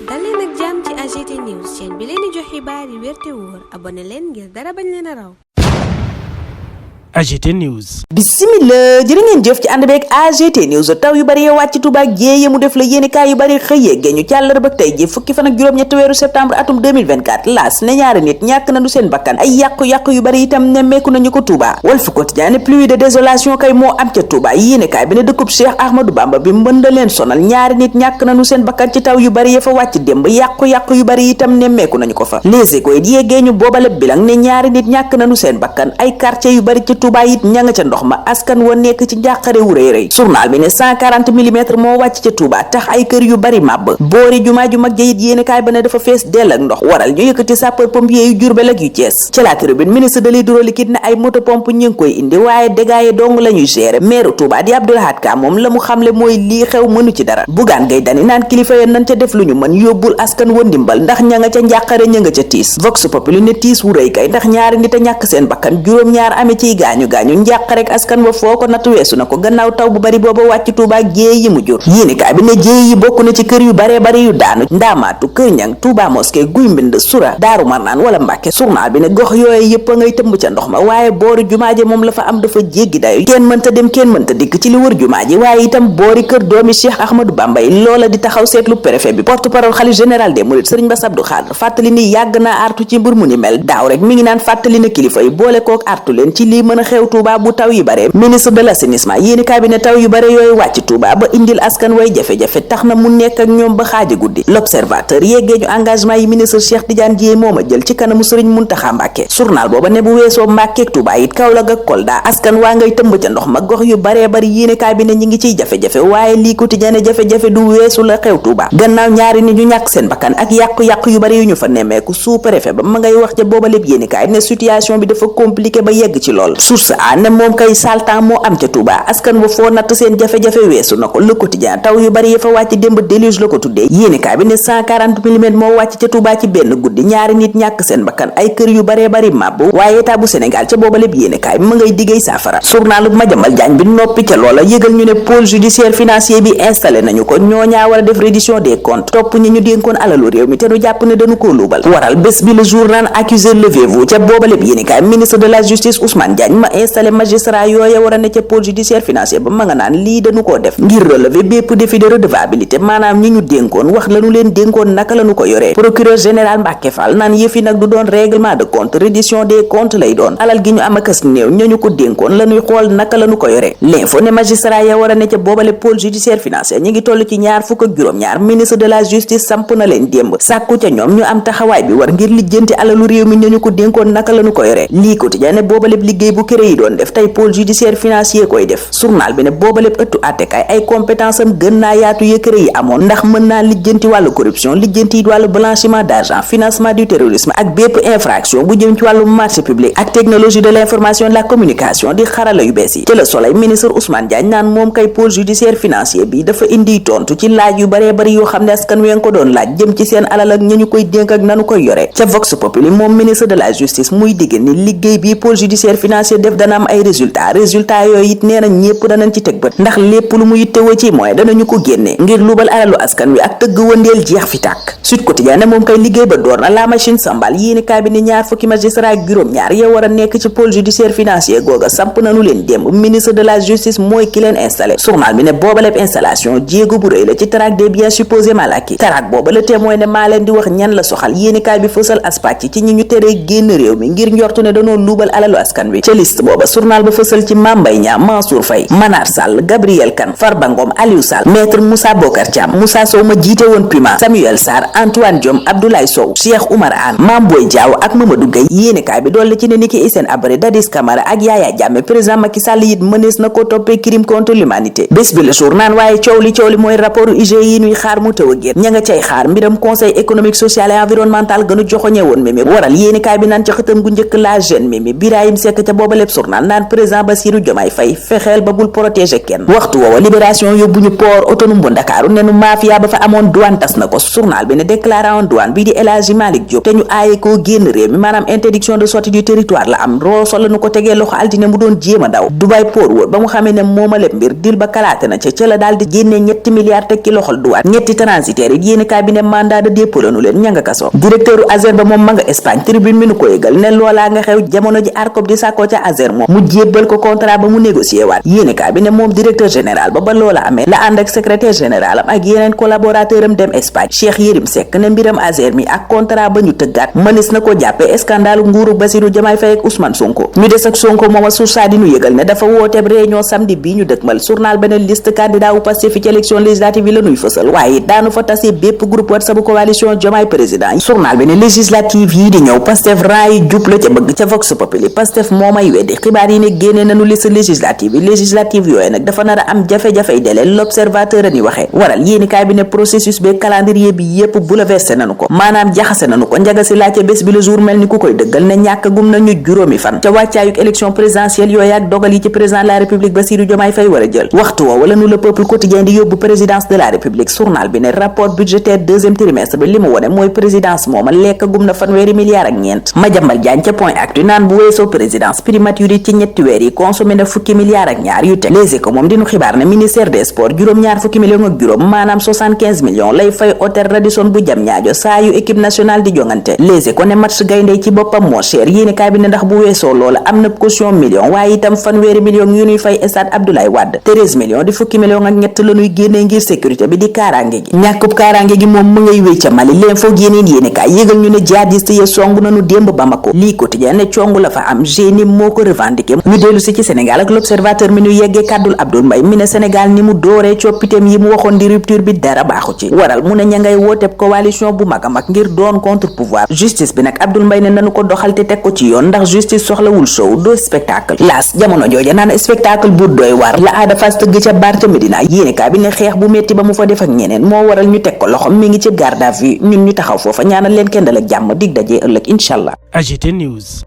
dal leen ak jàmm ci AGT News chaîne bi leen di jox xibaar yi wér te wóor abonné leen ngir dara bañ leen a raw. AGT News. Bismillah jërë ngeen jëf ci ànd beeg AGT News. taw yu bari wàcc ci Touba jéeye mu def la yéenekaay yu bari xëyee géñu càllar ba tey ji fukki fan ak juróom-ñetti weeru septembre atum 2024 laas ne ñaari nit ñàkk nañu seen bakkan ay yàqu-yàqu yu bari itam nemmeeku nañu ko Touba. Walf Quotidien ne pluie de désolation kay moo am ca Touba yéenekaay bi ne dëkkub Cheikh Ahmadou Bamba bi mën da leen sonal ñaari nit ñàkk nañu seen bakkan ci taw yu bari ya fa wàcc démb yàqu-yàqu yu bari itam nemmeeku nañu ko fa. Les Échos it yéegeeñu boobale bilang ne ñaari nit ñàkk nañu seen bakkan ay quartier yu bari ci Touba it ña nga ca ndox ma askan wa nekk ci njàqare wu rëy rëy. Journal bi ne 140 mm moo wàcc ca Touba tax ay kër yu bari màbb boori jumaa ju mag ja it yéenekaay ba ne dafa fees dell ak ndox waral ñu yëkkati sapeur pompier yu Jurbel ak yu Thiès. ci la tribune ministre de l'hydraulique it ne ay moto pompe ñu ngi koy indi waaye dégâts yi dong la ñuy gérer maire Touba di Abdou Lahad Ka moom la mu xamle mooy lii xew mënu ci dara. Bougane Gueye Dany naan kilifa ya nañ ca def lu ñu mën yóbbul askan wa ndimbal ndax ña nga ca njàqare ña nga ca tiis. Vox Populi ne tiis wu rëy kay ndax ñaari nit a ñàkk seen bakkan juróom-ñaar amee ciy gaañu-gaañu njàqare ak askan wa foo ko natt weesu na ko gannaaw taw bu bari booba wàcc Touba jéey yi mu jur. yéenekaay bi ne jéey yi bokk na ci kër yu baree bari yu daanu Ndaamaatu Kër Ñang Touba Mosquée Guy Mbind Sura Daaru Marnaan wala Mbàkke. journal bi ne gox yooye yëpp a ngay tëmb ca ndox ma waaye boori jumaa ji moom la fa am dafa jéggi dayo kenn mënta dem kenn mënta dikk ci li wër jumaa ji waaye itam boori kër doomi Cheikh Ahmadou Bamba yi loola di taxaw seetlu préfet bi porte-parole xalif général des mourides Serigne Bass Abdou Khadre fàttali ni yàgg naa artu ci mbir mu ni mel daaw rek mi ngi naan fàttali na kilifa yi boole kook artu leen ci lii mën a xew Touba bu taw yi bare. ministre de l'assainissement yéenekaay bi ne taw yu bare yooyu wàcc Touba ba indil askan way jafe-jafe tax na mu nekk ak ñoom ba xaaja guddi. l'observateur yeggee ñu engagement yi ministre Cheikh Tidiane Dièye moom a jël ci kanamu Serigne Mountakha Mbacké. journal booba ne bu weesoo Mbacké ak Touba it Kaolack ak Kolda askan waa ngay tëmb ca ndox ma gox yu baree bari yéenekaay bi ne ñi ngi ciy jafe-jafe waaye lii quotidien ne jafe-jafe du weesu la xew Touba gannaaw ñaari nit ñu ñàkk seen bakkan ak yàqu-yàqu yu bari yu ñu fa nemmeeku sous-préfet ba ma ngay wax ca booba lépp yéenekaay ne situation bi dafa compliqué ba yegg ci lool. source a ne moom kay saltan moo am ca Touba askan wa foo natt seen jafe-jafe weesu na ko. Le Quotidien taw yu bari ya fa wàcc démb déluge la ko tuddee yéenekaay bi ne 140 mm moo wàcc ca Touba ci benn guddi ñaari nit ñàkk seen bakkan ay kër yu baree bari màbb waaye état bu Sénégal ca booba lépp yéenekaay bi ma ngay diggéey saafara. journalu Madiambal Diagne bi noppi ca loola yëgal ñu ne pôle judiciaire financier bi installé nañu ko ñooñaa war a def reddition des comptes topp ñi ñu dénkoon alalu réew mi te nu jàpp ne dañu koo luubal waral bés bi le jour naan accusé levez-vous ca booba lépp yéenekaay ministre de la justice Ousmane Diagne ma installé magistrat yooya war a ne ca pôle judiciaire financier ba ma nga naan lii dañu koo def ngir relever bépp défi de redevabilité maanaam ñi ñu dénkoon wax lañu leen dénkoon naka lañu ko yoree. procureur général Mbacké Fall naan yëfi nag du doon règlement de compte reddition des comptes lay doon alal gi ñu am akas néew ñañu ko dénkoon lañuy xool naka lañu ko yoree. l'info ne magistrat ya war a ne ca boobale pôle judiciaire financier ñi ngi toll ci ñaar fukk ak juróom-ñaar ministre de la justice samp na leen démb sàkku ca ñoom ñu am taxawaay bi war ngir lijjanti alalu réew mi ñañu ko dénkoon naka lañu ko yoree. lii quotidien ne boobaleb liggéey bu këré yi doon def tey pôle judiciaire financier koy def. journal bi ne boobaleb ëttu àttekaay ay compétence am gën naa yaatu yëkkëre yi amoon ndax mën naa lijjanti wàllu corruption lijjanti wàllu blanchiment d'argent financement du terrorisme ak bépp infraction bu jëm ci wàllu marché public ak technologie de l'information de la communication di xarala yu bees yi. ci Le Soleil ministre Ousmane Diagne naan moom kay pôle judiciaire financier bi dafa indi tontu ci laaj yu baree bari yoo xam ne askan wi ko doon laaj jëm ci seen alal ak ñañu koy dénk ak nanu koy yore. ca Vox Populi moom ministre de la justice muy digg ni liggéey bi pôle judiciaire financier def dana am ay résultats yooyu it nee na ñépp danañ ci teg bët ndax lépp lu mu yittewoo ci mooy danañu ko génne ngir lubal alalu askan wi ak tëgg wëndeel jeex fi tàkk. Sud Quotidien ne moom kay liggéey ba door na la machine sambal yéenekaay bi ni ñaar fukki magistrat ak juróom-ñaar ya war a nekk ci pôle judiciaire financier googa samp nañu leen démb ministre de la justice mooy ki leen installé. journal bi ne boobaleb installation jéego bu rëy la ci traque des biens supposément acquis traque booba le témoin ne maa leen di wax ñan la soxal yéenekaay bi fësal aspàcc ci ñi ñu teree génn réew mi ngir njortu ne danoo luubal alalu askan wi ca liste booba journal ba fësal ci Mame Mbaye Niang Mansour Faye Manar Sall Gabriel Kane Farba Ngom Aliou Sall maître Moussa Bocar Thiam Moussa Sow ma jiite woon Puma Samuel Sarr Antoine Diome Abdoulaye Sow Cheikh Oumar Anne Mame Boye Diao ak Mamadou Gueye yéenekaay bi dolli ci ne niki Hissène Habré Dadis Camara ak Yaya Jammeh président Macky Sall it mënees na ko toppee crime contre l'humanité bés bi le jour naan waaye coow li mooy rapport IGE yi ñuy xaar mu tëw a génn ña nga cay xaar mbiram conseil économique social et environnemental gënu joxoñe woon Mimi waral yéenekaay bi naan ca xëtam gu njëkk la jeune Mimi Birahim Seck ca booba boobaleeb journal naan président Bassirou Diomaye Faye fexeel ba bul protéger kenn. waxtu woowa libération yóbbu ñu port autonome bu Ndakaaru ne nu mafia ba fa amoon douane tas na ko. journal bi ne déclaré en douane bii di El Hadji Malick Diop te ñu aaye koo génn réew mi maanaam interdiction de sortie du territoire la am Rosso la nu ko tegee loxo altine mu doon jéem a daw. Dubai Port World ba mu xamee ne mooma lépp mbir dil ba kalaate na ca la daal di génnee ñetti milliards teg ci loxol douane. ñetti transitaires it yéeni kaay bi ne mandat de dépôt la nu leen ña nga kaso. directeur Azer ba moom ma nga Espagne tribune mi nu ko yëgal ne loolaa nga xew jamono ji ARCOP di sàkkoo ca Azer moom mu jébbal ko contrat ba mu négocié waat. yéeni kaay bi ne moom directeur général ba loola amee la ànd ak secrétaire général am ak yeneen collaborateur am dem Espagne. Cheikh Yérim Seck ne mbiram Azer mi ak contrat ba ñu tëggaat mënis na ko jàppee scandale nguuru Bassirou Diomaye Faye ak Ousmane Sonko. ñu des ak Sonko mooma sursa di nu yëgal ne dafa wooteeb réunion samedi bii ñu dëkkmal journal beneen liste candidat wu Pastef ci élection législative yi la nuy fësal waaye daanu fa tase bépp groupe WhatsApp coalition Diomaye président. journal bi ne législative yi di ñëw Pastef ran yi jub la ca bëgg ca Vox Populi Pastef moomay weddi xibaar yi ne génnee nañu liste législative yi législative yooyu nag dafa nar a am jafe-jafey délai l'observateur a ni waxee waral yéenikaay bi ne processus be calendrier bi yépp bouleversé nañu ko maanaam jaxase nañu ko njaga si laajte bés bi le jour mel ni ku koy dëggal ne ñàkk gum nañu juróomi fan ca wàccaayuk élection présidentielle yooyu ak dogal yi ci président de la république Bassirou Diomaye Faye war a jël waxtu woo wala nu le peuple quotidien di yóbbu présidence de la république journal bi ne rapport budgétaire deuxième trimestre bi li mu wone mooy présidence mooma lekk gum na fanweeri milliards ak ñeent Madiambal Diagne ca point actu naan bu weesoo présidence primature yi ci ñetti weer yi consommé na fukki milliards ak ñaar yu teg Les Échos moom dinu xibaar ne ministère des sports juróom-ñaar fukki millions ak juróom maanaam 75 millions lay fay hôtel Radisson bu Diamniadio saa yu équipe nationale di jongante Les Échos ne match gaynde ci boppam moo cher yéenekaay bi ne ndax bu weesoo loola am na caution million waaye itam fanweeri millions yu ñuy fay stade Abdoulaye Wade 13 millions di fukki millions ak ñett la ñuy génnee ngir sécurité bi di kaaraange gi ñàkkub kaaraange gi moom mu ngay wéy ca Mali l'info géneen yéenekaay yégal ñu ne jihadiste yi song nañu démb Bamako lii quotidien ne congu la fa am génie moo ko revendiqué ñu dellu si ci Sénégal ak l'observateur mi ñu yeggee kàddul Abdoul Mbaye mi ne Sénégal ni mu dooree coppiteem yi mu waxoon di rupture bi dara baaxu ci waral mu ne ña ngay wooteb coalition bu mag a mag ngir doon contre pouvoir justice bi nag Abdoul Mbaye ne nanu ko doxal te teg ko ci yoon ndax justice soxlawul show do spectacle laas jamono jooja naan spectacle bu doy war la Ada Fass tëgg ca Barth Médina yéenekaay bi ne xeex bu metti ba mu fa def ak ñeneen moo waral ñu teg ko loxo mi ngi ci garde à vue ñun ñu taxaw foofa ñaanal leen kenn dal ak jàmm dig dajee ëllëg incha allah. AGT News.